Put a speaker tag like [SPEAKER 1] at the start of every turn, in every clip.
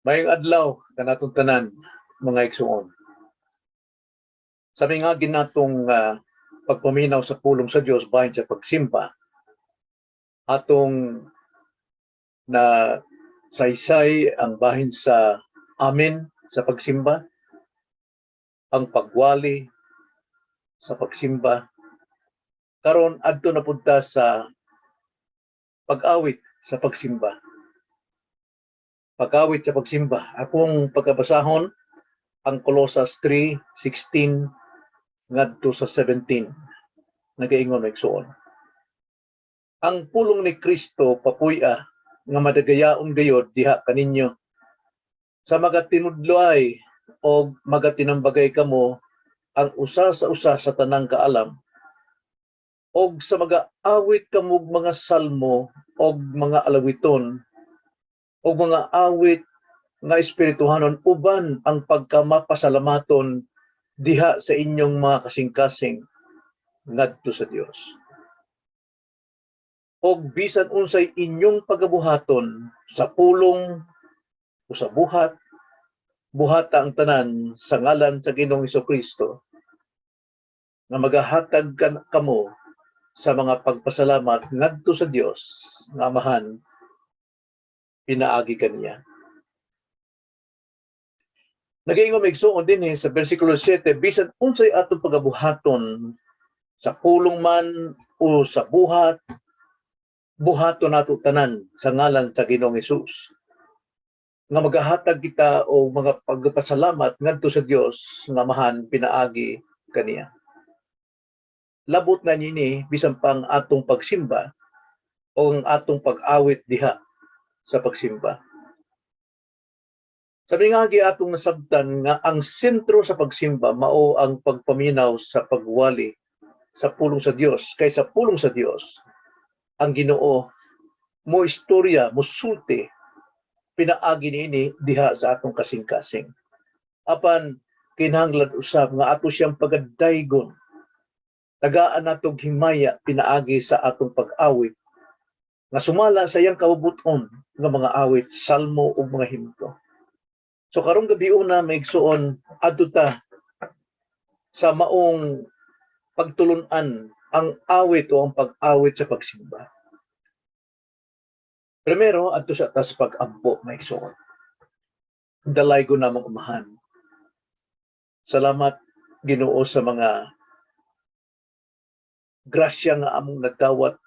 [SPEAKER 1] Maayong adlaw kanatong tanan, mga igsuon. Sa mga ginatong pagpaminaw sa pulong sa Dios bahin sa pagsimba, atong na saysay ang bahin sa amen sa pagsimba, ang pagwali sa pagsimba. Karon, adto na punta sa pag-awit sa pagsimba. Pag-awit sa pagsimba. Akong pagkabasahon ang Colosas 3:16 ngadto sa 17. Nagaingon, igsuon: "Ang pulong ni Kristo papuy-a nga madagayaon gayod diha kaninyo sa magatinudloay og magatinambagay kamo ang usa sa usa sa tanang kaalam og sa magaawit kamog mga salmo og mga alawiton og mga awit nga espirituhanon uban ang pagkamapasalamaton diha sa inyong mga kasing-kasing ngadto sa Dios. Og bisan unsay inyong pagabuhaton sa pulong o sa buhat, buhata ang tanan sa ngalan sa Ginoong Kristo nga magahatag kamo sa mga pagpasalamat ngadto sa Dios nga Amahan pinaagi kaniya." Nagaingon, igsuon, dinhi sa versikulo 7, bisan unsay atong pagabuhaton sa pulong man o sa buhat, buhaton nato tanan sa ngalan sa Ginoong Hesus nga magahatag kita og mga pagpasalamat ngadto sa Dios nga Amahan pinaagi kaniya. Labot na niini bisan pang atong pagsimba o ang atong pag-awit diha sa pagsimba. Sa mingagi, atong nasabtan nga ang sentro sa pagsimba mao ang pagpaminaw sa pagwali sa pulong sa Dios. Kay sa pulong sa Dios, ang Ginoo mo istorya, mo sulti pinaagi niini diha sa atong kasing-kasing. Apan kinahanglan usab nga ato siyang pagadaygon. Tagaan natog himaya pinaagi sa atong pag-awit nga sumala sa iyang kabubuton nga mga awit, salmo ug mga himno. So karong gabi una, mga igsuon, adto ta sa maong pagtulunan, ang awit o ang pag-awit sa pagsimba. Primero, adto sa tas pag-ampo, mga igsuon. Dalaygo namong Amahan. Salamat, Ginoo, sa mga grasya nga among nadawat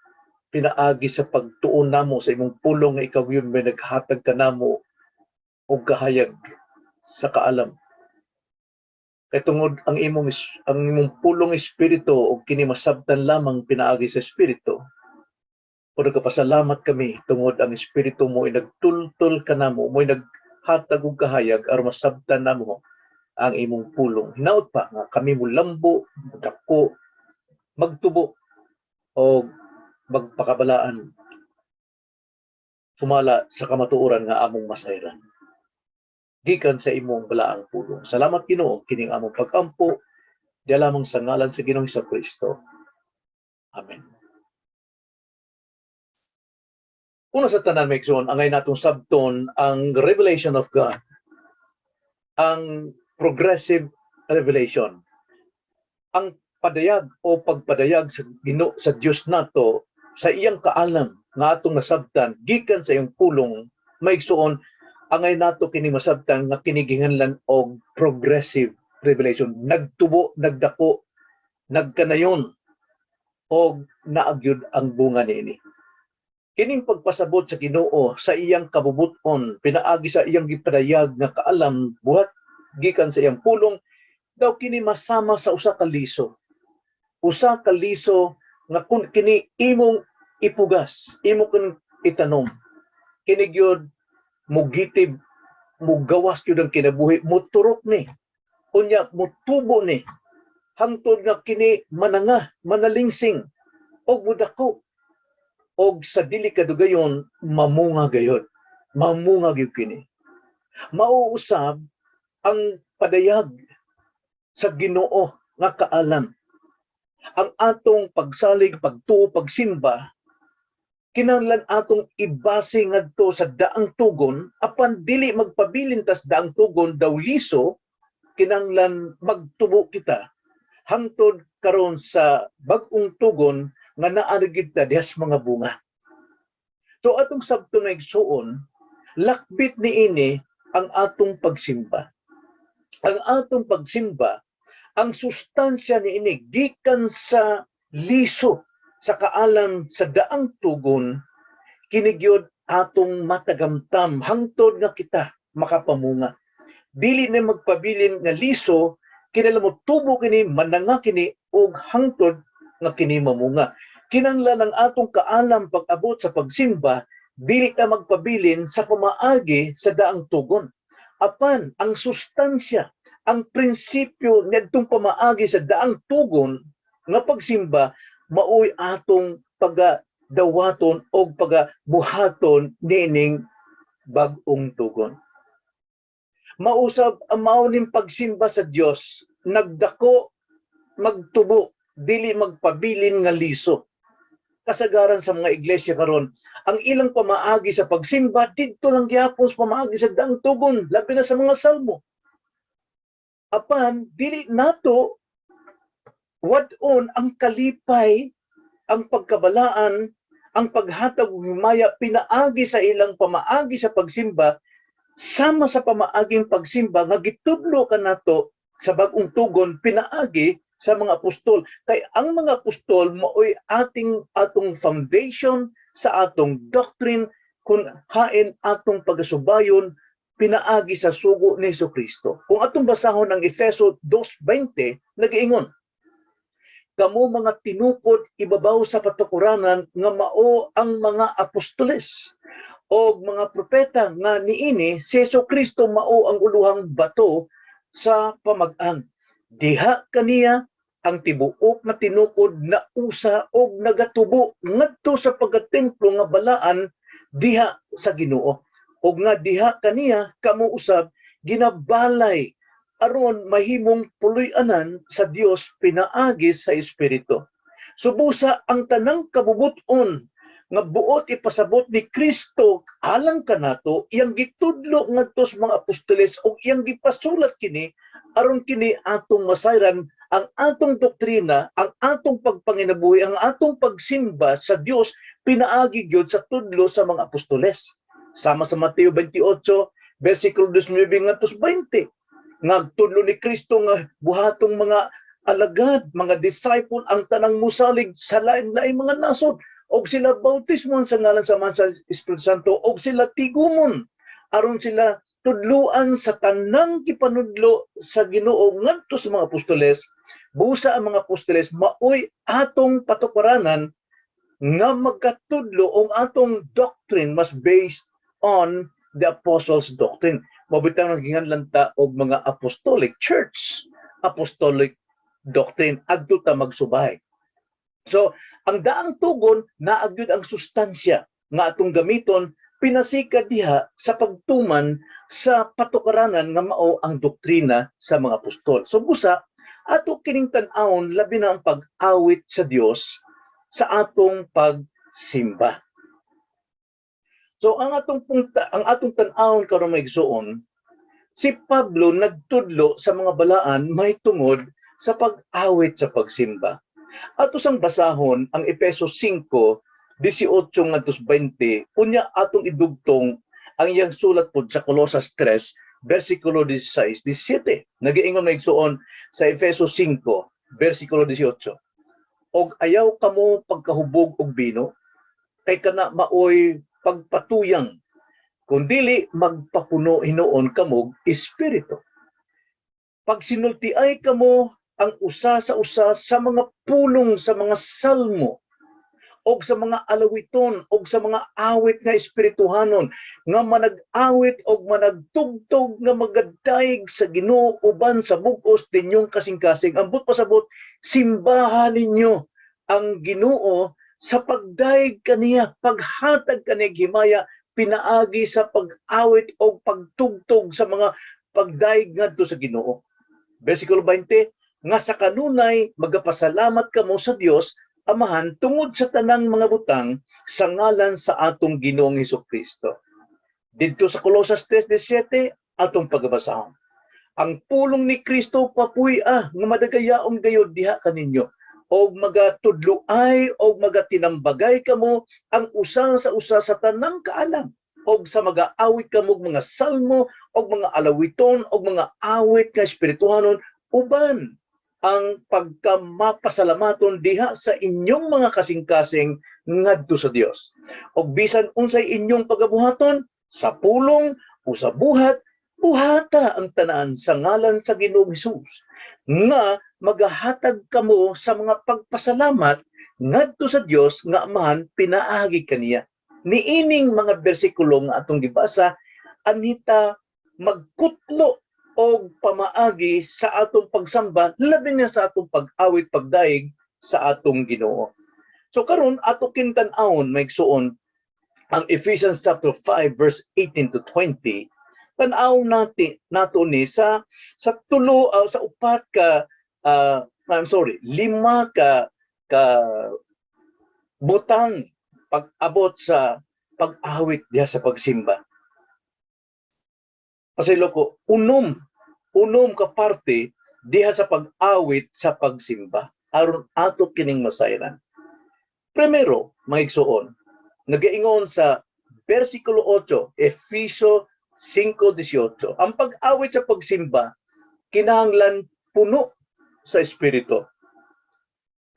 [SPEAKER 1] pinaagi sa pagtuon namo sa imong pulong nga ikaw yun may naghatag kanamo og kahayag sa kaalam. Kay tungod ang imong pulong espiritu og kini masabtan lamang pinaagi sa espiritu. O nagpasalamat kami tungod ang espiritu mo ay nagtultol kanamo, mo naghatag og kahayag aron masabtan namo ang imong pulong. Hinaut pa nga kami mulambo, dako, magtubo o magpakabalaan sumala sa kamatuoran nga among masayran gikan sa imong balaang pulong. Salamat, Ginoo. Kining among pagampo diha lamang sa ngalan sa Ginoong Kristo. Amen. Una sa tanan, mga igsoon, angay natong sabton ang revelation of God. Ang progressive revelation. Ang padayag o pagpadayag sa Ginoo, sa Dios nato, sa iyang kaalam nga atong nasabtan gikan sa iyang pulong, mga igsuon, angay nato kini masabtan nga kini gihinganlan og progressive revelation. Nagtubo, nagdako, nagkanayon og naagyod ang bunga niini. Kining pagpasabot sa Ginoo sa iyang kabubuton pinaagi sa iyang gipadayag nga kaalam buhat gikan sa iyang pulong daw kini masama sa usa ka liso. Usa ka liso nga kun kini imong ipugas, imo kun itanom, kini gyud mugitib, mugawas gyud ang kinabuhi, muturok ni. Unya mutubo ni hangtod nga kini mananga, manalingsing og mudako og sa dili kadugayon mamunga gayod. Mamunga gyud kini. Mauusab ang padayag sa Ginoo nga kaalam. Ang atong pagsalig, pagtuo, pagsimba Kinahanglan atong ibase ngadto sa daang tugon, apan dili magpabilin tas daang tugon daw liso. Kinahanglan magtubo kita hangtod karon sa bag-ong tugon nga naa ra gyud ta dihas mga bunga. So atong sabton na, igsuon, lakbit niini ang atong pagsimba. Ang atong pagsimba, ang sustansya niini gikan sa liso sa kaalam sa daang tugon, kini gyud atong matagamtam hangtod nga kita makapamunga. Dili na magpabilin nga liso, kinahanglan mo tubo kini, mananga kini og hangtod nga kini mamunga. Kinahanglan ang atong kaalam pag-abot sa pagsimba, dili ta magpabilin sa pamaagi sa daang tugon. Apan ang sustansya, ang prinsipyo niadtong pamaagi sa daang tugon nga pagsimba maoy atong pagadawaton o pagabuhaton niining bag-ong tugon. Mausab ang mao ning pagsimba sa Dios, nagdako, magtubo, dili magpabilin nga liso. Kasagaran sa mga iglesia karon, ang ilang pamaagi sa pagsimba didto lang gyapon sa pamaagi sa daang tugon, labi na sa mga salmo. Apan dili nato wad-on ang kalipay, ang pagkabalaan, ang paghatag og himaya pinaagi sa ilang pamaagi sa pagsimba, sama sa pamaaging pagsimba nga gitudlo kanato sa bag-ong tugon pinaagi sa mga apostol. Kay ang mga apostol maoy ating atong foundation sa atong doctrine kung hain atong pagasubayon pinaagi sa sugo ni Kristo. Kung atong basahon ang Efeso 2:20, nagaingon, "Kamo mga tinukod ibabaw sa patukuranan nga mao ang mga apostoles o mga propeta, nga niini si Jesu Kristo mao ang uluhang bato sa pamag-ang. Diha kaniya ang tibuok na tinukod na usa og nagatubo ngadto sa pagkatemplo nga balaan diha sa Ginoo, ug nga diha kaniya kamo usab ginabalay aron mahimong puloy-anan sa Dios pinaagi sa Espiritu." So busa ang tanang kabubut-on nga buot ipasabot ni Kristo alang kanato, iyang gitudlo ngadto sa mga apostoles ug iyang gipasulat kini aron kini atong masayran ang atong doktrina, ang atong pagpanginabuhi, ang atong pagsimba sa Dios pinaagi gyud sa tudlo sa mga apostoles. Sama sa Mateo 28 versikulo 19 ngadto sa 20, nagtudlo ni Kristo nga buhatong mga alagad, mga disciple ang tanang musalig sa lain-laing mga nasod og sila bautismon sa ngalan sa Amahan, sa Espiritu Santo, og sila tigumon aron sila tudluan sa tanang gipanudlo sa Ginoo ngadto sa mga apostoles. Busa ang mga apostoles maoy atong patukaranan nga magkatudlo og atong doctrine mas based on the apostles' doctrine. Mao bitang naghinganlan ta og mga apostolic church, apostolic doctrine, adto ta magsubay. So, ang daang tugon naa gyud ang sustansya nga atong gamiton pinasika diha sa pagtuman sa patukaranan nga mao ang doktrina sa mga apostol. So busa ato kining tan-awon, labi na ang pag-awit sa Dios sa atong pagsimba. So ang atong tan-awon karon, mga igsuon, si Pablo nagtudlo sa mga balaan may tungod sa pag-awit sa pagsimba. Ato sang basahon ang Efeso 5:18 ngadto 20, unya atong idugtong ang iyang sulat pod sa Colosas 3 versikulo 16, 17. Nagiingon, mga igsuon, sa Efeso 5 versikulo 18, "Og ayaw kamo pagkahubog og bino, kay kana maoy pagpatuyang, kundili magpapuno hinuon kamog Espiritu. Pagsinultiay kamo ang usa sa usa sa mga pulong sa mga salmo og sa mga alawiton og sa mga awit nga espirituhanon, nga manag-awit og managtugtog nga magadayeg sa Ginoo uban sa bug-os ninyong kasing-kasing. Ambot pasabot, simbahan ninyo ang Ginoo sa pagdayeg kaniya, paghatag kaniya himaya pinaagi sa pag-awit o pagtugtog sa mga pagdayeg ngadto sa Ginoo." Versikulo 20, "Nga sa kanunay magapasalamat kamo sa Dios." Amahan tungod sa tanang mga butang sa ngalan sa atong Ginoong Kristo. Didto sa Colosas 3:17 atong pagabasahon. Ang pulong ni Kristo papuy-a nga madagayaon gayod diha kaninyo og magatudloay og magatinambagay kamo ang usa sa usa sa tanang kaalam og sa magaawit kamo og mga salmo og mga alawiton og mga awit nga espirituhanon uban ang pagkamapasalamaton diha sa inyong mga kasing-kasing ngadto sa Dios. Og bisan unsay inyong pagabuhaton sa pulong o sa buhat, buhata ang tanan sa ngalan sa Ginoong Hesus nga magahatag kamo sa mga pagpasalamat ngadto sa Dios nga Amahan pinaagi kaniya. Niining mga bersikulo nga atong gibasa, anhita magkutlo og pamaagi sa atong pagsamba, labi na sa atong pag-awit, pagdayeg sa atong Ginoo. So karon ato kintan-awon, mga igsuon, ang Ephesians chapter 5 verse 18 to 20. Tan-aw natin nato ni sa tulo, sa upat ka, I'm sorry, lima ka butang pag-abot sa pag-awit diha sa pagsimba. Pasaylo ko, unom ka parte diha sa pag-awit sa pagsimba aron ato kining masayran. Primero, mga igsuon, nagaingon sa versikulo 8, Efeso 5:18, ang pag-awit sa pagsimba kinahanglan puno sa espiritu.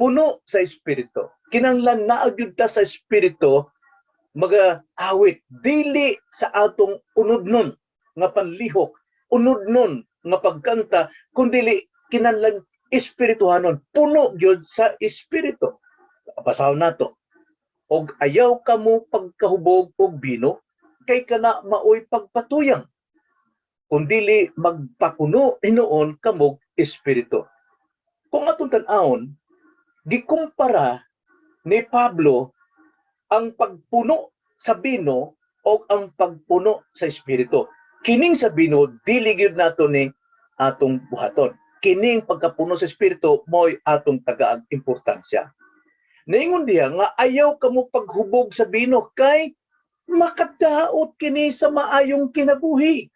[SPEAKER 1] Puno sa espiritu. Kinahanglan naa gyud ta sa espiritu maga-awit, dili sa atong unodnon nga panlihok, unodnon nga pagkanta, kundili kinahanglan espirituhanon, puno gyud sa espiritu. Basahon nato. Og ayaw kamo pagkahubog og bino, kay kana maoy pagpatuyang, kundili magpapuno hinuon kamog espiritu. Kung atong tan-awon, gikumpara ni Pablo ang pagpuno sa bino o ang pagpuno sa espiritu. Kining sa bino, dili gyud nato ni atong buhaton. Kining pagkapuno sa espiritu mo'y atong tagaag importansya. Niingon diha nga ayaw kamo paghubog sa bino kay makadaot kini sa maayong kinabuhi.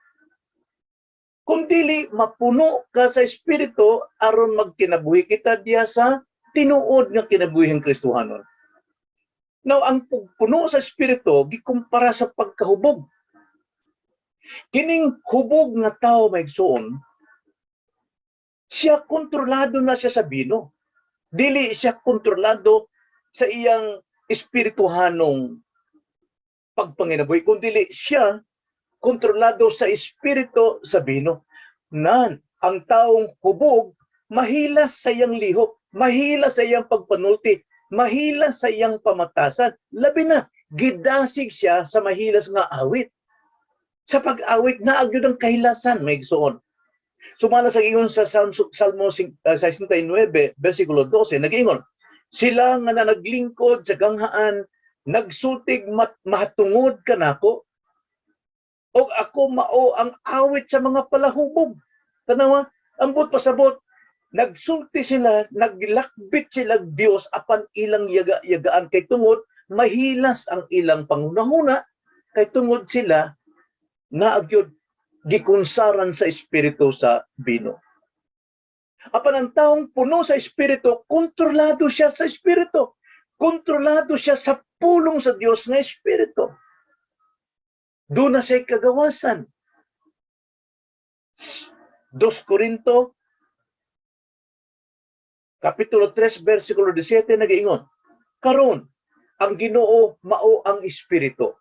[SPEAKER 1] Kung dili mapuno ka sa espiritu aron magkinabuhi kita diha sa tinuod nga kinabuhing Kristohanon. Now, ang pagpuno sa espiritu gikumpara sa pagkahubog. Kining hubog nga tao, mga igsoon, siya kontrolado na siya sa bino. Dili siya kontrolado sa iyang espirituhanong pagpanginabuhi, kundi siya kontrolado sa espiritu sa bino. Nan, ang taong hubog, mahilas sa iyang lihok, mahilas sa iyang pagpanulti, mahilas sa iyang pamatasan. Labi na, gidasig siya sa mahilas nga awit. Sa pag-awit, naa gyud ang kahilasan, mga igsoon. Sumala sa ingon sa Salmo 69, versikulo 12, nag-ingon, sila nga na naglingkod sa ganghaan, nagsultig mahatungod kanako, og ako mao ang awit sa mga palahubog. Tanawa, ambot pasabot, nagsulti sila, naglakbit sila Dios apan ilang yaga-yagaan kay tungod mahilas ang ilang pangunahuna kay tungod sila naa gyud gikunsaran sa espiritu sa bino. Apan ang taong puno sa espiritu, kontrolado siya sa espiritu. Kontrolado siya sa pulong sa Dios nga espiritu. Doon na siya'y kagawasan. 2 Corinto Kapitulo 3, versikulo 17, nagaingon, karon, ang Ginoo mao ang espiritu.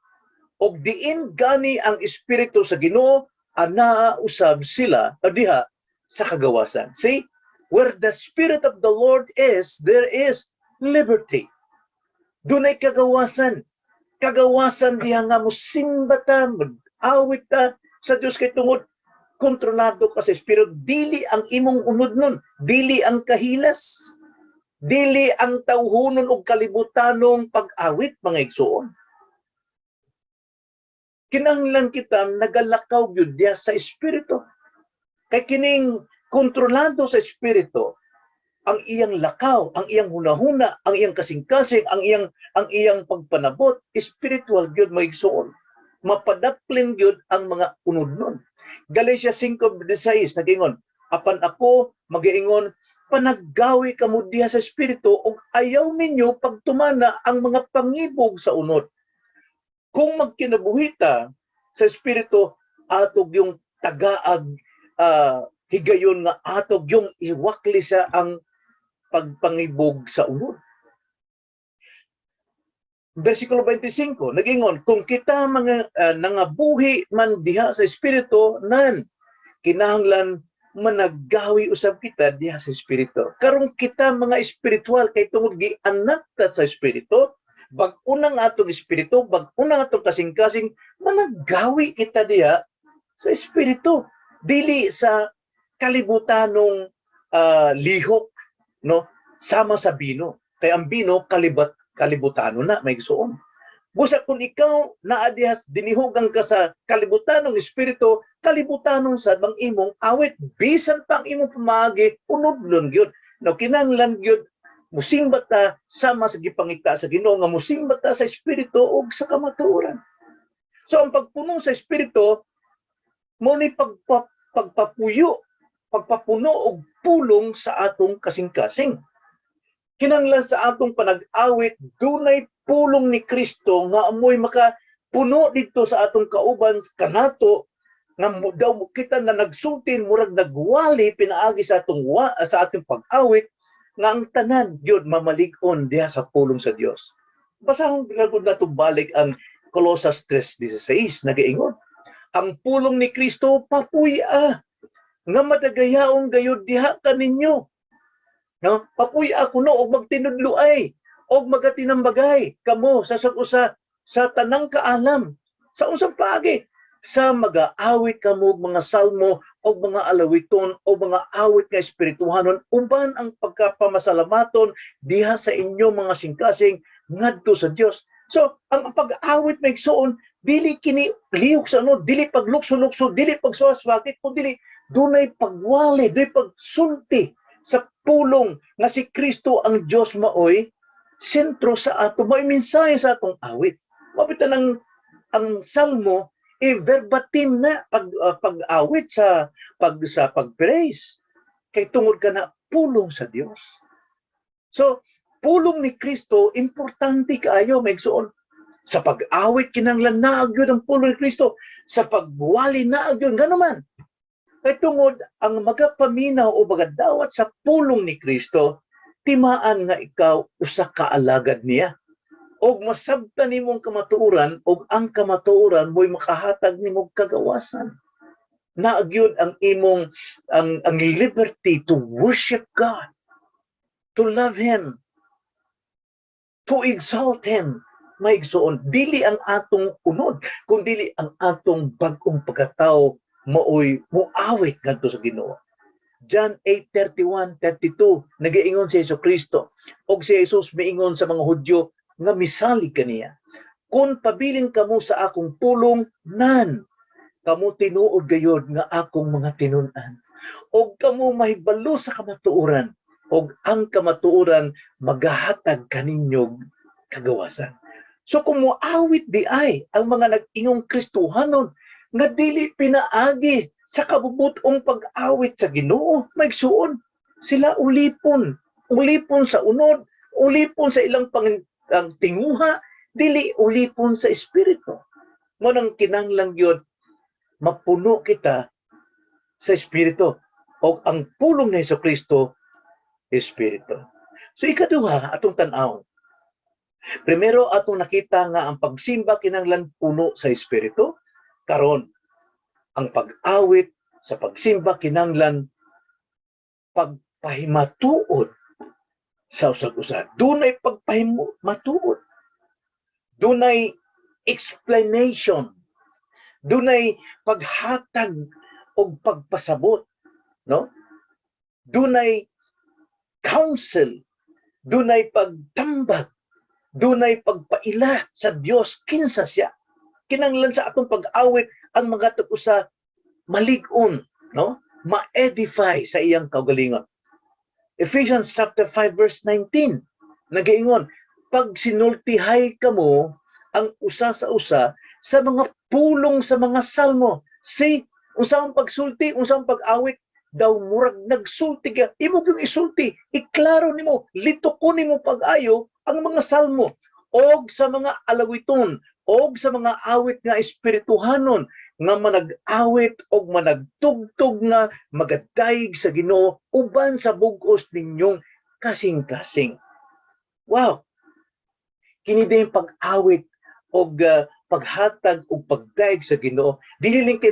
[SPEAKER 1] Og diin gani ang espiritu sa Ginoo, anaa usab sila o diha sa kagawasan. See? Where the Spirit of the Lord is, there is liberty. Dunay kagawasan. Kagawasan diha nga mo simba ta, mag-awit ta sa Dios kay tungod kontrolado ka sa espiritu. Dili ang imong unodnon, dili ang kahilas, dili ang tawhonon og kalibutanong pag-awit, mga igsoon. Kinahanglan kita nagalakaw gyud diha sa espiritu. Kay kining kontrolado sa espiritu, Ang iyang lakaw, ang iyang hunahuna, ang iyang kasing-kasing, ang iyang pagpanabot, spiritual gyud, mga igsoon. Mapadaplin gyud ang mga unodnon. Galatia 5:16 nagingon, "Apan ako magiingon, panaggawi kamo diha sa espiritu ug ayaw ninyo pagtumana ang mga pangibog sa unod." Kung magkinabuhi ta sa espiritu, atog yung tagaag higayon nga atog yung iwakli sa ang pagpangibog sa unod. Versikulo 25, nagingon, "Kung kita mga nangabuhi man diha sa espiritu, nan kinahanglan managgawi usab kita diha sa espiritu." Karong kita mga espiritual kay tungod gianak ta sa espiritu, bag-o nang atong espiritu, bag-o nang atong kasing-kasing, managgawi kita diha sa espiritu. Dili sa kalibutanong lihok, no? Sama sa bino. Kay ang bino kalibutano na, mga igsoon. Busa kung ikaw naa diha, dinihugan ka sa kalibutanong espiritu, kalibutanon sad bang imong awit, bisan pa ang imong pamaagi unodlon gyud. No, kinahanglan gyud musimba ta sama sa gipangita sa Ginoo nga musimba ta sa espiritu ug sa kamatuoran. So ang pagpuno sa espiritu mo ni pagpapuyo, pagpapuno og pulong sa atong kasing-kasing. Kinahanglan sa atong panag-awit dunay pulong ni Kristo nga amoy makapuno didto sa atong kauban kanato nga daw kita na nagsulti, murag nagwali pinaagi sa atong pag-awit nga ang tanan gyud mamalig-on diha sa pulong sa Dios. Basahon gud nato balik ang Colosas 3:16, nagaingon, "Ang pulong ni Kristo papuy-a nga madagayaon gayud diha kaninyo." No? Papuy-a kuno og magtinudloay og magatinambagay kamo sa usa sa tanang kaalam. Sa unsang paagi? Sa magaawit kamo og mga salmo og mga alawiton o mga awit nga espirituhanon uban ang pagkapamasalamaton diha sa inyong mga singkasing ngadto sa Dios. So, ang pag-awit, mga igsoon, dili kini lihok sa ano, dili paglukso-lukso, dili pagsuwaswakit, kun dili dunay pagwali, dunay pagsulti sa pulong nga si Kristo ang Dios maoy sentro sa ato, maoy mensahe sa atong awit. Mapita ng ang salmo e verbatim na pag-awit sa pag-praise kay tungod ka na pulong sa Dios. So, pulong ni Kristo importante kaayo, mga igsoon. Sa pag-awit kinahanglan naa gyud ang pulong ni Kristo, sa pagwali naa gyud ngano man. Kay tungod ang magapaminaw o magadawat sa pulong ni Kristo, timaan nga ikaw usa ka alagad niya. Og masabtan nimong kamatuoran og ang kamatuoran mo'y makahatag nimong kagawasan. Naa gyud ang imong ang liberty to worship God, to love Him, to exalt Him. Mga igsoon, dili ang atong unod, kung dili ang atong bag-ong pagkatao maoy muawit ngadto sa Ginoo. John 8:31, 32, nagaingon si Hesus Kristo og si Jesus miingon sa mga Hudyo nga misalig kaniya, "Kung pabilin kamo sa akong pulong, nan kamo tinuod gayod nga akong mga tinun-an og kamo mahibalo sa kamatuoran og ang kamatuoran magahatag kaninyog kagawasan." So kung moawit di ay ang mga nag-ingong Kristohanon nga dili pinaagi sa kabubut-ong pag-awit sa Ginoo, mga igsoon, sila ulipon, ulipon sa unod, ulipon sa ilang ang tinguha, dili ulipon sa espiritu. Mo nang kinahanglan gyud mapuno kita sa espiritu o ang pulong ni Hesus Kristo espiritu. So ikaduha atong tan-awon. Primero atong nakita nga ang pagsimba kinahanglan puno sa espiritu. Karon ang pag-awit sa pagsimba kinahanglan pagpahimatuod sa usag-usa. Dunay pagpahimatuod. Dunay explanation. Dunay paghatag og pagpasabot, no? Dunay counsel, dunay pagtambag, dunay pagpaila sa Dios kinsa siya. Kinahanglan sa atong pag-awit ang mga tag-usa malig-on, no? Ma-edify sa iyang kaugalingon. Ephesians chapter 5 verse 19 nagaingon, "Pagsinultihay kamo ang usa sa usa sa mga pulong sa mga salmo." See, unsa ang pagsulti, unsa ang pag-awit, daw murag nagsulti ka, imo gyung isulti, iklaro nimo, litukon nimo pag-ayo ang mga salmo og sa mga alawiton og sa mga awit nga espirituhanon, nga manag-awit og managtugtog nga magadayeg sa Ginoo uban sa bug-os ninyong kasing-kasing. Wow! Kini din pag-awit og paghatag og pagdayeg sa Ginoo. Dili lang kay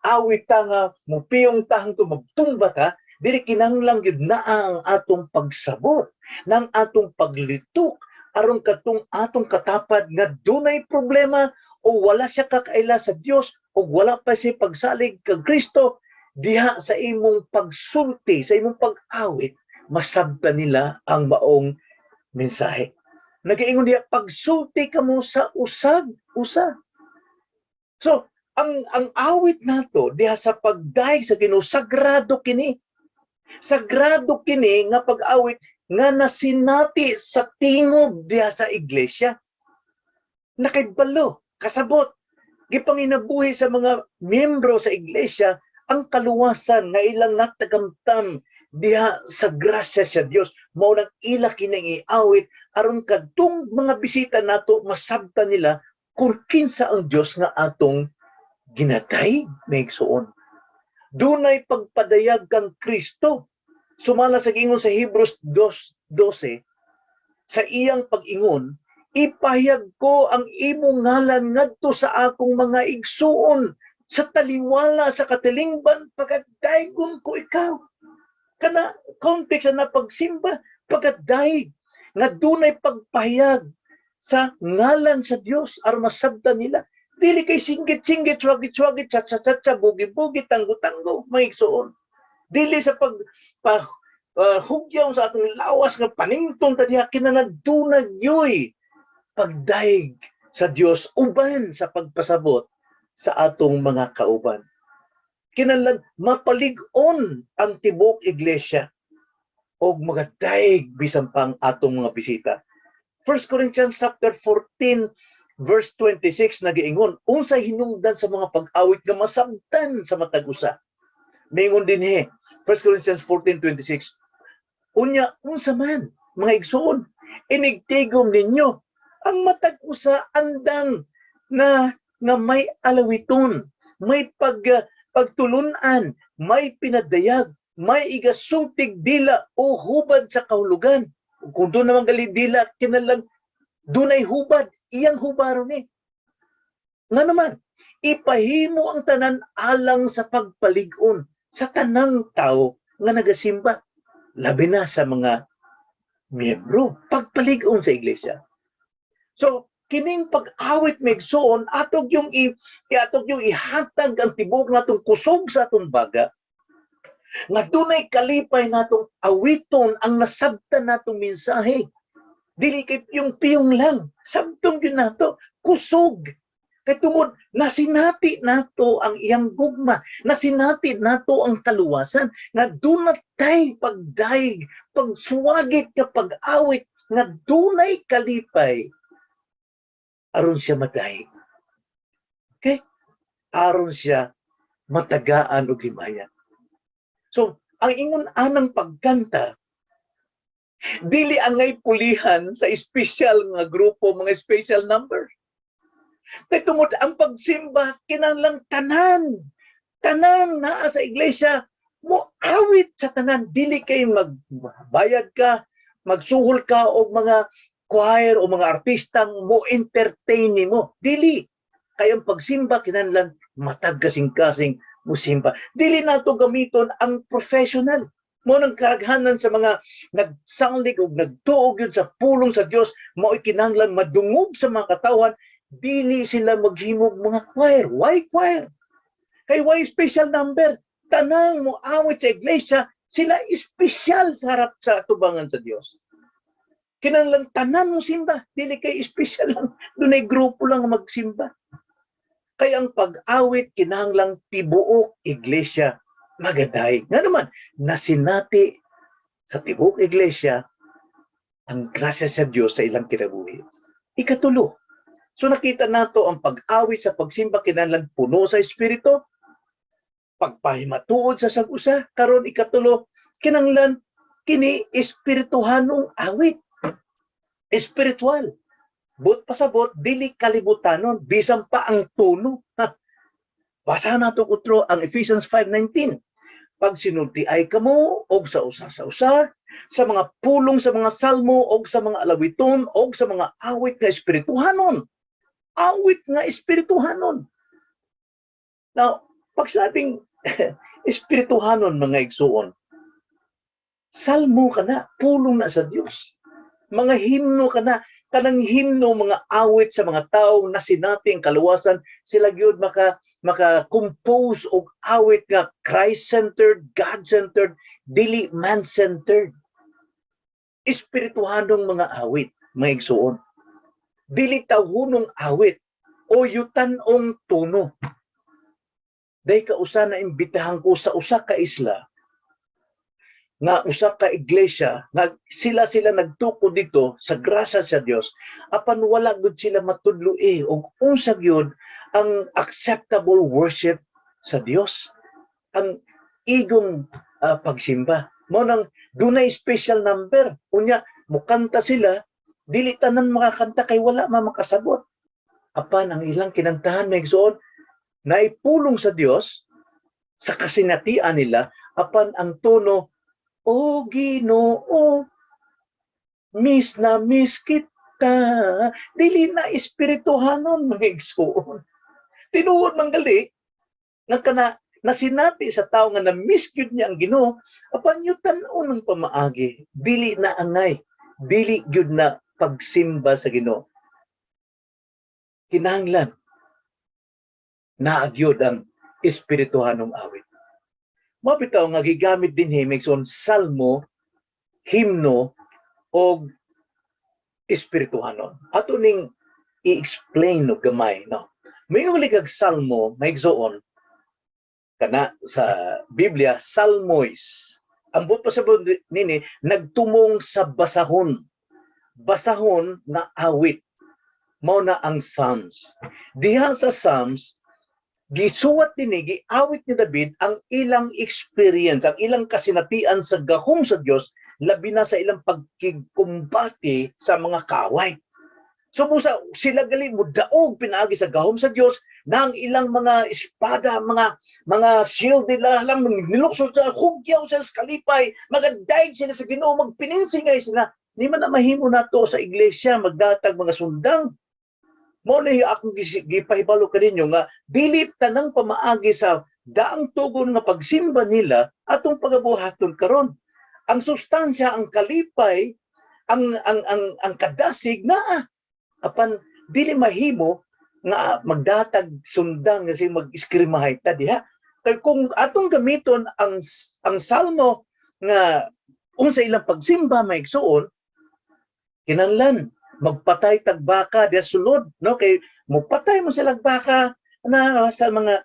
[SPEAKER 1] awit ta nga mupiyong ta hangtod magtumba ta, dili. Kinahanglan gyud naa ang atong pagsabot, nang atong paglitok, aron katong atong katapad nga dunay problema o wala siya kakaila sa Dios o wala pa siya pagsalig kang Kristo, diha sa imong pagsulti, sa imong pag-awit, masabtan nila ang maong mensahe. Nagaingon diha, "Pagsulti kamo sa usag usa." So, ang awit nato diha sa pagdayeg sa Ginoo, sagrado kini. Sagrado kini nga pag-awit nga nasinati sa tingog diha sa iglesia. Nakaibalo, kasabot, gipanginabuhi sa mga miyembro sa iglesia ang kaluwasan nga ilang natagamtam diha sa grasya sa Dios. Mao nang ila kining iawit aron kadtong mga bisita nato masabtan nila kung kinsa ang Dios nga atong ginadayeg, mga igsuon. Dunay pagpadayag kang Kristo. Sumala sa giingon sa Hebrews 2:12, sa iyang pag-ingon, "Ipahayag ko ang imong ngalan ngadto sa akong mga igsuon, sa taliwala sa katilingban pagadaygon ko ikaw." Kana context na pagsimba, pagadayeg nga dunay pagpahayag sa ngalan sa Dios aron masabtan nila. Dili kay singgit-singgit, swagit-swagit, cha-cha-cha, bugi-bugi, tanggo-tanggo, mga igsuon. Dili sa pag pa, hugyaw sa atong lawas nga paningtong ta diha, kinahanglan duna gyoy pagdayeg sa Dios uban sa pagpasabot sa atong mga kauban. Kinahanglan mapalig-on ang tibuok iglesia og magadayeg bisan pang atong mga bisita. 1 Corinthians chapter 14 verse 26 nagiingon unsay hinungdan sa mga pag-awit nga masabtan sa matag usa. Mingon dinhi 1 Corinthians 14:26, "Unya unsa man, mga igsoon, inigtigom ninyo, ang matag usa andam na nga may alawiton, may pagtulunan, may pinadayag, may igasultig dila o hubad sa kahulugan." Kung duna man gali dila, kinahanglan dunay hubad, iyang hubaron ni. Nga naman, ipahimo ang tanan alang sa pagpalig-on sa tanang tao nga nagasimba, labi na sa mga miyembro, pagpalig-on sa iglesia. So, kining pag-awit, mga igsoon, atog yung ihatag ang tibok natong kusog sa atong baga nga dunay kalipay natong awiton ang nasabtan natong mensahe. Dili kay piyong-piyong lang, sabton gyud nato, kusog. Kay tungod nasinati nato ang iyang gugma, nasinati nato ang kaluwasan, nga duna tay pagdayeg, pagsuwagit ka pag-awit nga dunay kalipay aron siya madayeg. Okay? Aron siya matagaan og himaya. So, ang ingon anang pagkanta, dili angay pulihan sa espesyal nga grupo, mga special number. Kay tungod ang pagsimba kinahanglan tanan. Tanan naa sa iglesia mo awit sa tanan. Dili kay magbayad ka, magsuhol ka og mga choir o mga artistang mo entertain nimo. Dili. Kay ang pagsimba kinahanglan matag kasing-kasing musimba. Dili nato gamiton ang professional. Mao nang karaghanan sa mga nagsalig og nagtuo gyud sa pulong sa Dios, mao'y kinahanglan madungog sa mga katawhan, dili sila maghimog mga choir. Why choir? Kay why special number? Tanang mo awit sa iglesia, sila espesyal sa harap sa atubangan sa Dios. Kinahanglan tanan mo simba, dili kay espesyal lang, dunay grupo lang nga magsimba. Kay ang pag-awit kinahanglang tibuok iglesia magadayeg. Nga naman, nasinati Sa tibuok iglesia ang grasya sa Dios sa ilang kinabuhi. Ikatulo. So nakita nato ang pag-awit sa pagsimba kinahanglan puno sa espiritu, pagpahimatuod sa sag-usa. Karon ikatulo, kinahanglan kini espirituhanong awit. Spiritual. Buot pasabot, dili kalibutanon, bisan pa ang tono. Ha. Basahan nato utro ang Ephesians 5:19. "Pagsinulti ay kamo og sa usa sa mga pulong sa mga salmo og sa mga alawiton og sa mga awit nga espirituhanon." Awit nga espirituhanon. Now, pag sabing espirituhanon, mga igsuon, salmo ka na, pulong na sa Dios. Mga himno ka na, kanang himno, mga awit sa mga tao na sinati ang kaluwasan, sila gyud maka compose og awit nga Christ-centered, God-centered, dili man-centered. Espirituhanong mga awit, mga igsuon. Dili tawhonong awit o yutan-ong tono. Day kausa na imbitahan ko sa usa ka isla nga usa ka iglesia nga sila sila nagtukod dito sa grasya sa Dios, apan wala gud sila matudlo eh og unsa gyud ang acceptable worship sa Dios, ang igong pagsimba. Mo nang dunay special number. Unya mukanta sila, dili tanan makakanta kay wala man makasabot, apan ang ilang kinantahan, mga igsoon, naipulong sa Dios sa kasinatian nila, apan ang tono, "O Ginoo, miss na miss kita." Dili na espirituhanon, mga igsoon. Tinuod man gali nga kana nasinati sa tao nga na-miss gyud niya ang Ginoo, apan yutan-on ang pamaagi, dili na angay, dili gyud na pagsimba sa Ginoo. Kinahanglan naa gyud ang espirituhanong awit. Mao bitaw nga gigamit dinhi, mga igsoon, salmo, himno og espirituhanon. Ato ning i-explain og gamay, no. May kag salmo, mga igsoon, kana sa Biblia, salmois. Ang buot pasabot nini, nagtumong sa basahon. Basahon nga awit. Mao na ang Psalms. Diha sa Psalms, gisuwat dinhi, giawit ni David ang ilang experience, ang ilang kasinatian sa gahom sa Dios, labi na sa ilang pagkigkumbate sa mga kaaway. So busa sila gali mo daog pinaagi sa gahom sa Dios na ang ilang mga espada, mga shield nila lang nilukso sa hugyaw sa kalipay, magadaig sila sa Ginoo, magpininsingay sila. Di man na mahimo nato sa iglesia magdatag mga sundang. Mo ni akong gipahibalo kaninyo nga dili tanang pamaagi sa daang tugon nga pagsimba nila atong pagabuhaton karon. Ang sustansya, ang kalipay, ang kadasig naa. Apan dili mahimo nga magdatag sundang kasi mag-iskrimahay ta diha. Kay kung atong gamiton ang salmo nga unsa ilang pagsimba, maigsuon, kinahanglan magpatay tag baka diha sulod, no, kay mopatay mo sila baka na sa mga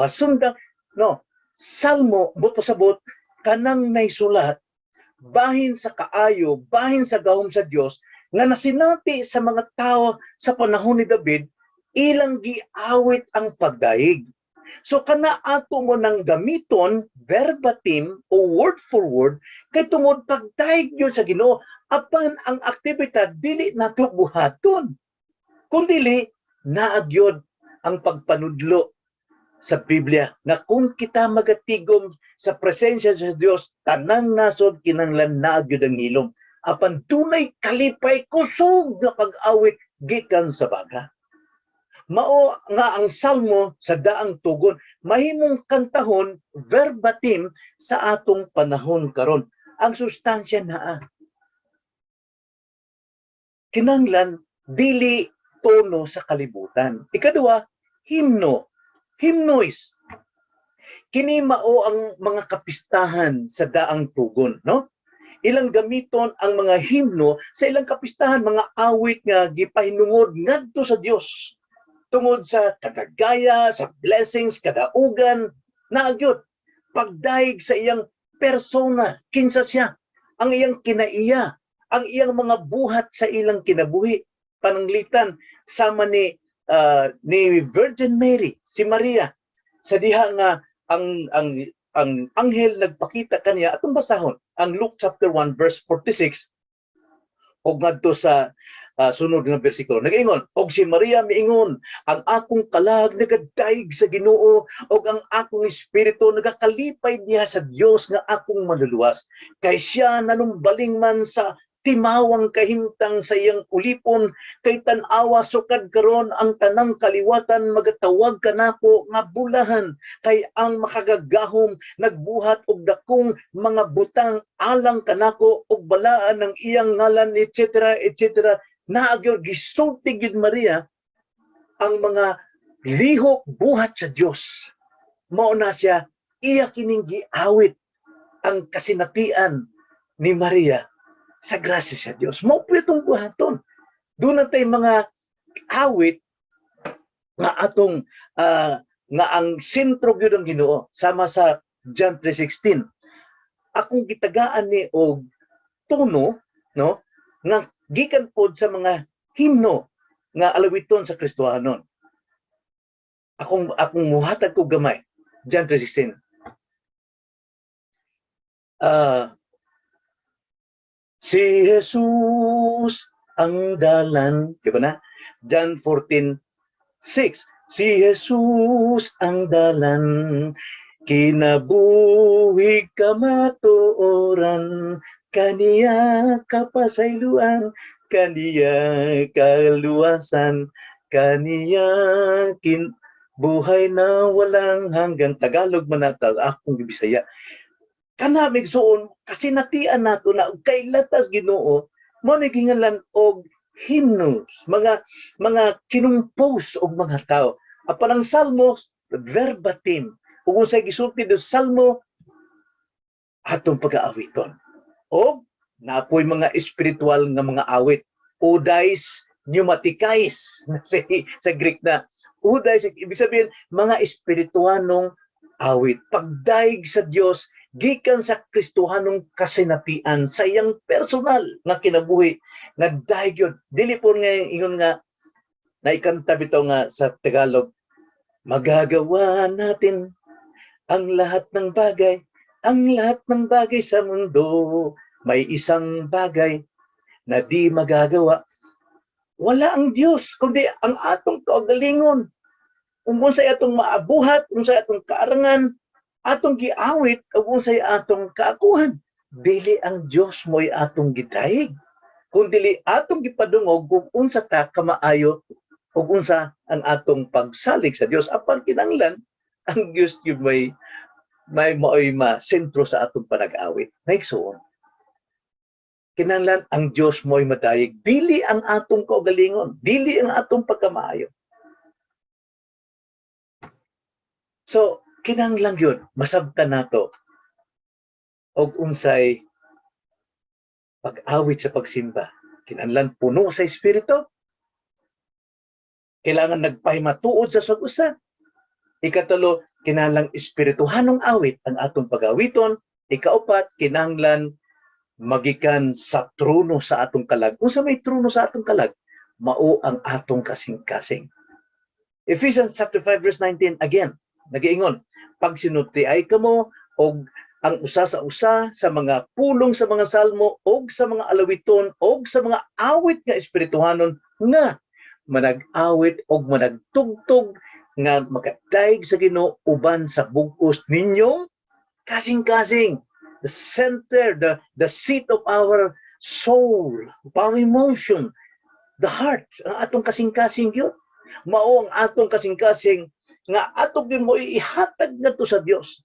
[SPEAKER 1] sundang, no. Salmo, buot pasabot, kanang naisulat bahin sa kaayo, bahin sa gahom sa Dios nga nasinati sa mga tao sa panahon ni David, ilang giawit ang pagdaig. So kana ato mo nang gamiton verbatim o word for word kay tungod pagdaig yun sa Ginoo, apan ang aktibidad dili nato buhaton. Kung dili naa gyud ang pagpanudlo sa Biblia nga kung kita magatigom sa presensya sa Dios, tanang nasod kinahanglan naa gyud ang hilom, apan dunay kalipay, kusog nga pag-awit gikan sa baga. Mao nga ang salmo sa daang tugon mahimong kantahon verbatim sa atong panahon karon. Ang sustansya naa, kinahanglan dili tono sa kalibutan. Ikaduha, himno, himnois. Kini mao ang mga kapistahan sa daang tugon, no? Ilang gamiton ang mga himno sa ilang kapistahan, mga awit nga gipahinungod ngadto sa Dios tungod sa kadagaya, sa blessings, kadaugan, naa gyud pagdaig sa iyang persona, kinsa siya. Ang iyang kinaiya, ang iyang mga buhat sa ilang kinabuhi. Pananglitan sama ni Virgin Mary, si Maria, sa diha nga ang anghel nagpakita kaniya. Atong basahon ang Luke chapter 1 verse 46 og ngadto sa sunod nga bersikulo. Nagaingon, "Og si Maria miingon, 'Ang akong kalag nagadayeg sa Ginoo ug ang akong espiritu nagakalipay diha sa Dios nga akong manluluwas, kay siya nanumbaling man sa timawang kahimtang sa iyang ulipon. Kay tan-awa, sukad karon ang tanang kaliwatan magatawag kanako nga bulahan, kay ang Makagagahom nagbuhat og dakong mga butang alang kanako ug balaan ang iyang ngalan,'" etc., etc. Naa gyud gisulti gyud Maria ang mga lihok buhat sa Dios. Mao na siya iya kining giawit ang kasinatian ni Maria sa grasya sa Dios. Mao po itong buhaton. Duna tay mga awit nga atong nga ang sentro gyud ang Ginoo, sama sa John 3:16. Akong gitagaan ni og tono, no, nga gikan pod sa mga himno nga alawiton sa Kristohanon. Akong muhatag ko gamay John 3:16. Si Jesus ang dalan, di ba na? John 14:6. Si Jesus ang dalan, kinabuhi, kamatuoran, kaniya kapasayloan, kaniya kaluwasan, kaniya kin buhay na walang hanggan. Tagalog man nata, akong gibisaya. Kana, igsuon, kasinatian nato na kailatas Ginoo. Mo ni gingalan og hymnos, mga kinumpose og mga tao. Apan ang Salmos, verbatim. Ug unsay gisulti do Salmo, atong pag-aawiton. O napoy mga espiritual nga mga awit, odays pneumatikais sa Greek na odays, ibig sabihin mga espirituanong awit, pagdaig sa Dios gikan sa Kristohanong kasinatian sa iyang personal nga kinabuhi nga daig yun. Dili po nga ingon nga naikanta bitaw nga sa Tagalog, "Magagawa natin ang lahat ng bagay, ang lahat ng bagay sa mundo, may isang bagay na di magagawa." Wala ang Dios kundi ang atong kaugalingon. Kung unsay atong maabuhat, unsay atong kaarangan, atong giawit ug unsay atong kaakuhan. Dili ang Dios mo'y atong gidayeg, kun dili atong gipadungog kung unsa ta kamaayo ug unsa ang atong pagsalig sa Dios. Apan kinanglan ang Dios gyud may maoy ma sentro sa atong panag-awit. Naigsuon, kinanglan ang Dios mo'y madayeg, dili ang atong kaugalingon, dili ang atong pagkamaayo. So kinahanglan gyud masabtan nato og unsay pag-awit sa pagsimba. Kinahanglan puno sa espiritu. Kailangan nagpahimatuod sa usag-usa. Ikatulo, kinahanglan espirituhanong awit ang atong pag-awiton. Ikaupat, kinahanglan magikan sa trono sa atong kalag. Unsa may trono sa atong kalag? Mao ang atong kasing-kasing. Ephesians chapter 5 verse 19 again, nagiingon, "Pagsinultiay kamo og ang usa sa usa sa mga pulong sa mga salmo og sa mga alawiton og sa mga awit nga espirituhanon nga manag-awit og managtugtog nga makadaig sa Ginoo uban sa bug-os ninyong kasing-kasing." The center, the seat of our soul, of our emotion, the heart, ang atong kasing-kasing yun. Mao ang atong kasing-kasing nga atong din mo ihatag ngadto sa Dios.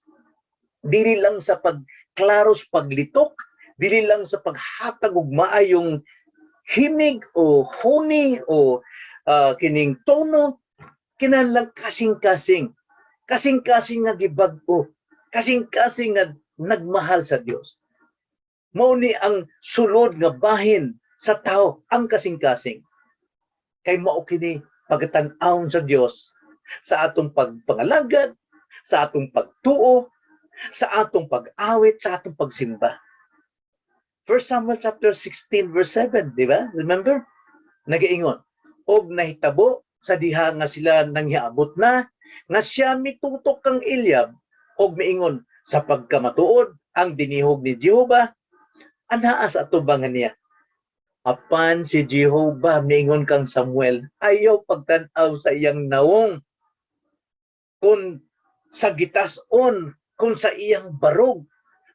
[SPEAKER 1] Dili lang sa pagklaros paglitok, dili lang sa paghatag og maayong himig o huni o kining tono, kinahanglan kasing-kasing. Kasing-kasing nga gibag-o, kasing-kasing nga nagmahal sa Dios. Mao ni ang sulod nga bahin sa tao, ang kasing-kasing. Kay mao kini pagtan-awon sa Dios sa atong pagpangalagad, sa atong pagtuo, sa atong pag-awit, sa atong pagsimba. 1 Samuel chapter 16 verse 7, di ba? Remember? Nagaingon, "Og nahitabo sa diha nga sila nanghiabot na, nga siya mitutok kang Eliab og miingon, 'Sa pagkamatuod ang dinihog ni Jehova anaa sa atubangan niya.' Apan si Jehova miingon kang Samuel, 'Ayaw pagtan-aw sa iyang nawong, kung sa gitas-on, kung sa iyang barog,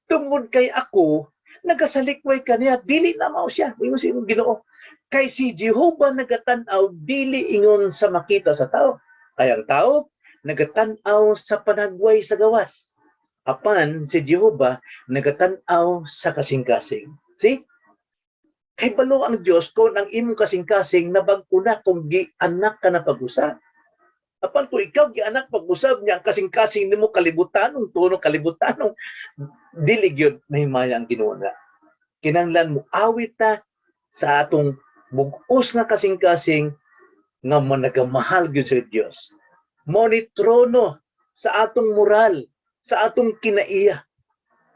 [SPEAKER 1] tungod kay ako nagasalikway kaniya.' Dili na mao siya," ingon si Ginoo. "Kay si Jehova nagatan-aw dili ingon sa makita sa tao. Kay ang tao nagatan-aw sa panagway sa gawas, apan si Jehova nagatan-aw sa kasing-kasing." See? Kay balo ang Dios kung ang imong kasing-kasing nabag-o na kung gianak ka na pag-usab. Apan kung ikaw gianak pag-usab niya, ang kasing-kasing nimo kalibutanong tono, kalibutanong, dili gyud mahimaya ang Ginoo na. Kinahanglan mo awit ta sa atong bug-os nga kasing-kasing nga managamahal gyud sa Dios. Mao ni trono sa atong moral, sa atong kinaiya.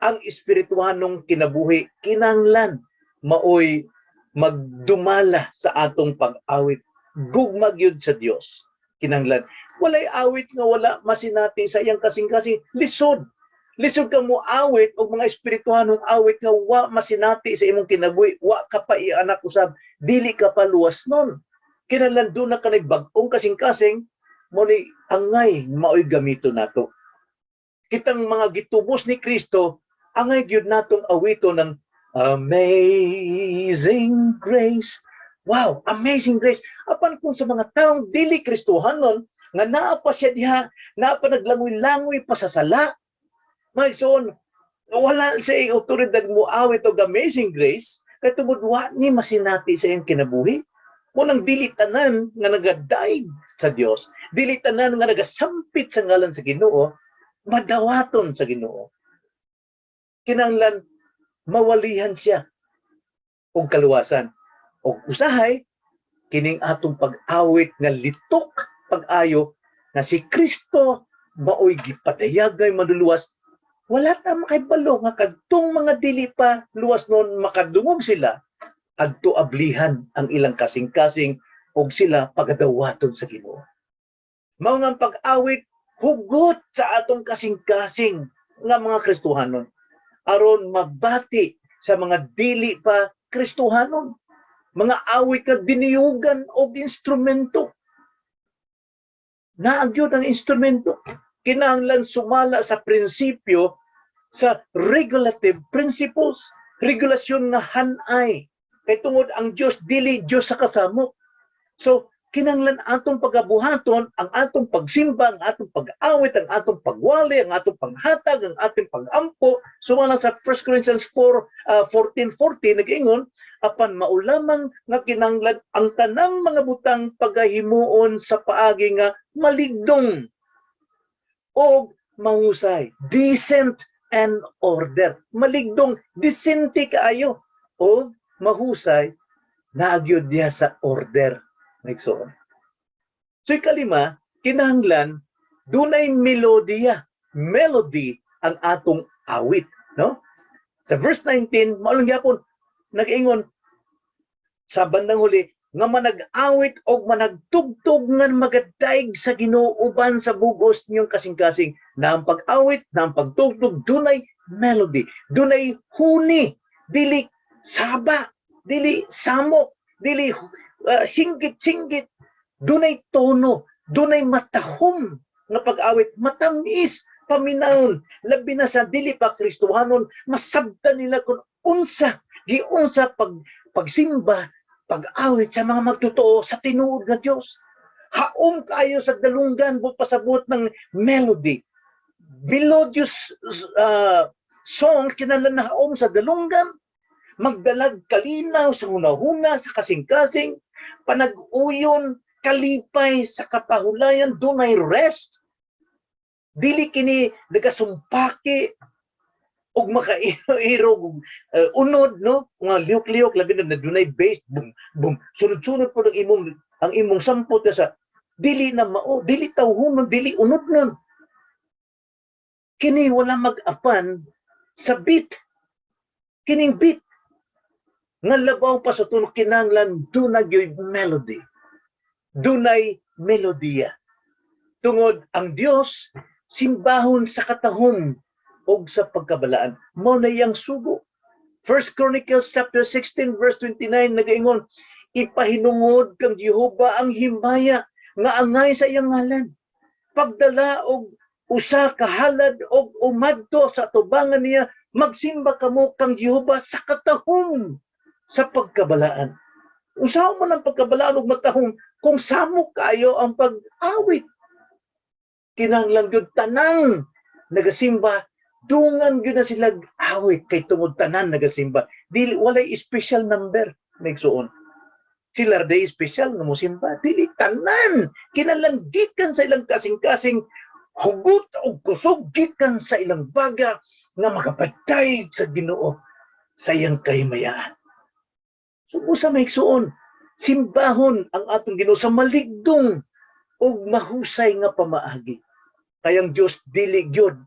[SPEAKER 1] Ang espirituhanong kinabuhi kinahanglan maoy magdumala sa atong pag-awit. Gugma gyud sa Dios. Kinahanglan walay awit nga wala masinati sa iyang kasing-kasing. Lisod. Lisod ka mo awit og mga espirituhanong awit nga wa masinati sa imong kinabuhi, wa ka pa ianak usab, dili ka pa luwas nun. Kinahanglan duna ka bag-ong kasing-kasing, mo ni angay maoy gamito nato. Kitang mga gitubos ni Kristo, angay gyud natong awito ng Amazing Grace. Wow, amazing grace. Apan kung sa mga taong dili Kristohanon, nga naa pa siya diha, naa pa naglangoy-langoy pa sa sala, mga igsoon, wala sa otoridad mo awit og Amazing Grace, kay tungod wa ni masinati sa iyang kinabuhi. Mo nang dili tanan nga nagadaig sa Dios, dili tanan nga nagasampit sa ngalan sa Ginoo, madawaton sa Ginoo. Kinahanglan mawalihan siya og kaluwasan. Og usahay kining atong pag-awit nga litok pag-ayo nga si Kristo maoy gipadayag ngay manluluwas, wala ta makibalo nga kadtong mga dili pa luwas noon, makadungog sila adto ablihan ang ilang kasing-kasing og sila pagadawaton sa Ginoo. Mao nga ang pag-awit hugot sa atong kasing-kasing nga mga Kristohanon aron mabati sa mga dili pa Kristohanon. Mga awit nga diniyugan og instrumento. Naa gyud ang instrumento. Kinahanglan sumala sa prinsipyo sa regulative principles, regulasyon nga hanay. Kay tungod ang Dios dili Dios sa kasamok. So kinahanglan atong pagabuhaton ang atong pagsimba, ang atong pag-awit, ang atong pagwali, ang atong paghatag, ang atong pag-ampo. Sumala sa 1 Corinthians 4 14:14, nag-ingon, "Apan mao lamang nga kinahanglan ang tanang mga butang pagahimuon sa paagi nga maligdong o mahusay," decent and order. Maligdong, decente kaayo o mahusay, naa gyud diha sa order, igsoon. So ikalima, kinahanglan dunay melodiya, melody ang atong awit, no? Sa verse 19, mao lang gyapon nag-ingon sa bandang huli nga manag-awit og managtugtog nga magadaig sa Ginoo uban sa bugos niyong kasing-kasing, na ang pag-awit, na ang pagtugtog dunay melody, dunay huni, dili saba, dili samok, dili singgit-singgit, dunay tono, dunay matahom nga pag-awit, matamis paminawon, labi na sa dili pa Kristohanon, masabtan nila kung unsa giunsa pagsimba, pag-awit sa mga magtotoo sa tinuod nga Dios. Haom kayo sa dalunggan buot pasabot ng melody. Melodious song kinahanglan na haom sa dalunggan, magdalag kalinaw sa hunahuna, sa kasing-kasing, panag-uyon, kalipay sa kapahulayan, dunay rest. Dili kini nagasumpaki og makairog og unod, no, mga lihok-lihok, labi na dunay bass, boom boom, sunod-sunod po ang imong sampot sa dili na mao, dili tawhonon, dili unod nun. Kini wala mag-apan sa beat, kining beat. Nga labaw pa sa tono, kinahanglan duna gyoy melody. Dunay melodiya. Tungod ang Dios simbahon sa katahom og sa pagkabalaan. Mao na iyang sugo. First Chronicles chapter 16 verse 29 nagaingon, "Ipahinungod kang Jehova ang himaya nga angay sa iyang ngalan. Pagdala og usa ka halad og umadto sa tubangan niya, magsimba kamo kang Jehova sa katahom sa pagkabalaan." Unsa man ang pagkabalaan og matahom kung samok kayo ang pag-awit? Kinahanglan gyud tanang nagasimba dungan gyud na sila awit kay tungod tanan nagasimba. Dili, walay special number, mga igsuon. Sila day special nga mosimba, dili, tanan kinahanglan gikan sa ilang kasing-kasing hugot og kusog, gikan sa ilang baga nga makapatay sa Ginoo sa iyang kahimayaan. So busa, mga igsuon, simbahon ang atong Ginoo sa maligdong ug mahusay nga pamaagi. Kay ang Dios dili gyud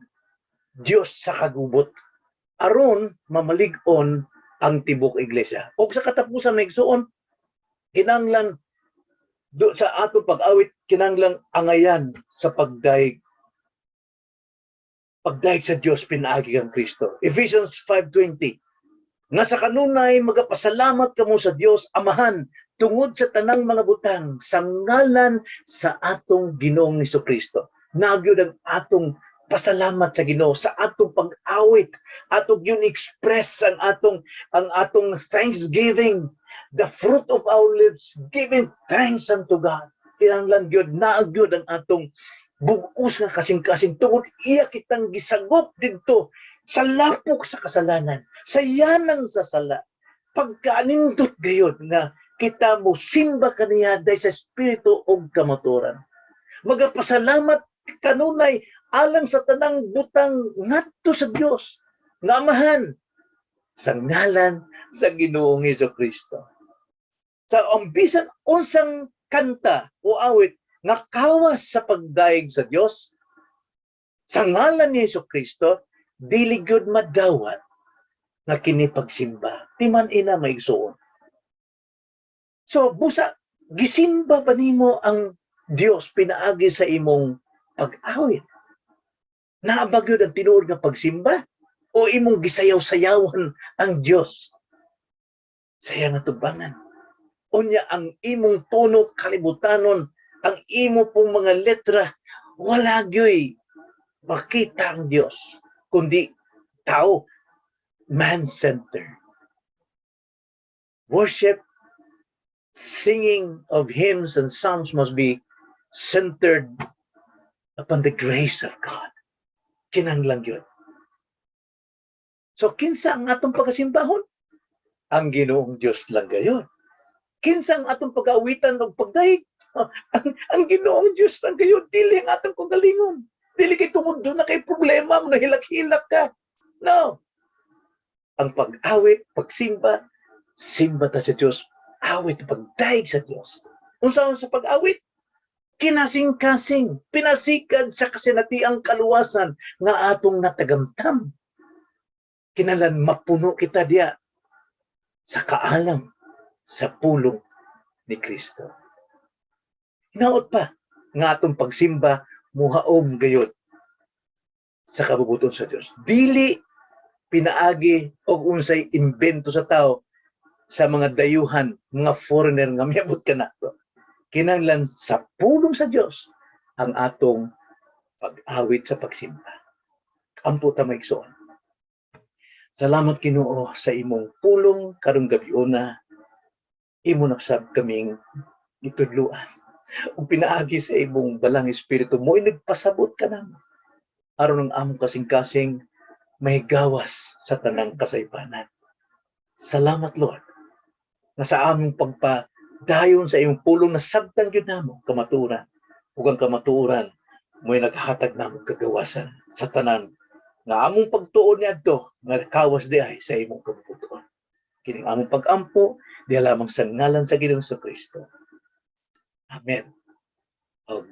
[SPEAKER 1] Dios sa kagubot aron mamalig-on ang tibok iglesia. Og sa katapusan, mga igsuon, kinahanglan do sa atong pag-awit, kinahanglan angayan sa pagdayeg, pagdayeg sa Dios pinaagi kang Kristo. Ephesians 5:20 nga sa kanunay magapasalamat kamo sa Dios Amahan tungod sa tanang mga butang sa ngalan sa atong Ginoong Kristo. Nagyod ang atong pasalamat sa Ginoo sa atong pag-awit, atong yun express ang atong thanksgiving, the fruit of our lips giving thanks unto God. Kinahanglan gyud naa gyud ang atong bug-os nga kasing-kasing tungod iya kitang gisagop didto sa lapok sa kasalanan, sa yanang sa sala. Pagkaanindot gayod nga kita mo simba kaniya dahil sa espiritu og kamatuoran. Magapasalamat kanunay alang sa tanang butang ngadto sa Dios nga Amahan sa ngalan sa Ginoong Kristo. Sa ang bisan unsang kanta o awit nga kawas sa pagdayeg sa Dios sa ngalan ni Hesus Kristo, dili gyud madawat nga kini pagsimba. Timan ina, mga igsuon. So busa, gisimba ba nimo ang Dios pinaagi sa imong pag-awit? Naa ba gyud ang tinuod nga pagsimba o imong gisayaw-sayawan ang Dios sa iyang atubangan? Unya ang imong tono kalibutanon, ang imo pong mga letra, wala gyoy makita ang Dios kundi tao, man-centered. Worship, singing of hymns and psalms must be centered upon the grace of God. Kinahanglan yun. So, kinsa ang atong pagkasimbahon? Ang Ginoong Diyos lang gayon. Kinsa ang atong pag-awitan og pagdayeg? Ang Ginoong Diyos lang gayon. Dili ang atong kagalingon. Dili kay tungod duna kay problema mo, nahilak-hilak ka. No. Ang pag-awit, pagsimba, simba ta sa Diyos. Awit, pagdayeg sa Diyos. Unsa sa pag-awit? Kinasing-kasing, pinasikad sa kasinatiang kaluwasan nga atong natagamtam. Kinahanglan mapuno kita diya sa kaalam sa pulong ni Kristo. Hinaot pa nga atong pagsimba muhaom gayod sa kabubuton sa Dios. Dili pinaagi og unsay imbento sa tao sa mga dayuhan, mga foreigner nga miabot kanato. Kinahanglan sa pulong sa Dios ang atong pag-awit sa pagsimba. Ampo ta, mga igsoon. Salamat, Ginoo, sa imong pulong karong gabiuna. Imo na sab kaming gitudloan. Ug pinaagi sa imong Balaang Espiritu mo nagpasabot ka namo. Aron ang among kasing-kasing may gawas sa tanang kasaypanan. Salamat, Lord, nga sa among pagpadayon sa imong pulong nasabtan gyud namo kamatuoran ug ang kamatuoran mo'y naghatag namo kagawasan sa tanan nga among pagtuon niadto nga kawas di ay sa imong kabubut-on. Kining among pag-ampo diha lamang sa ngalan sa Ginoong Kristo. Amen. Og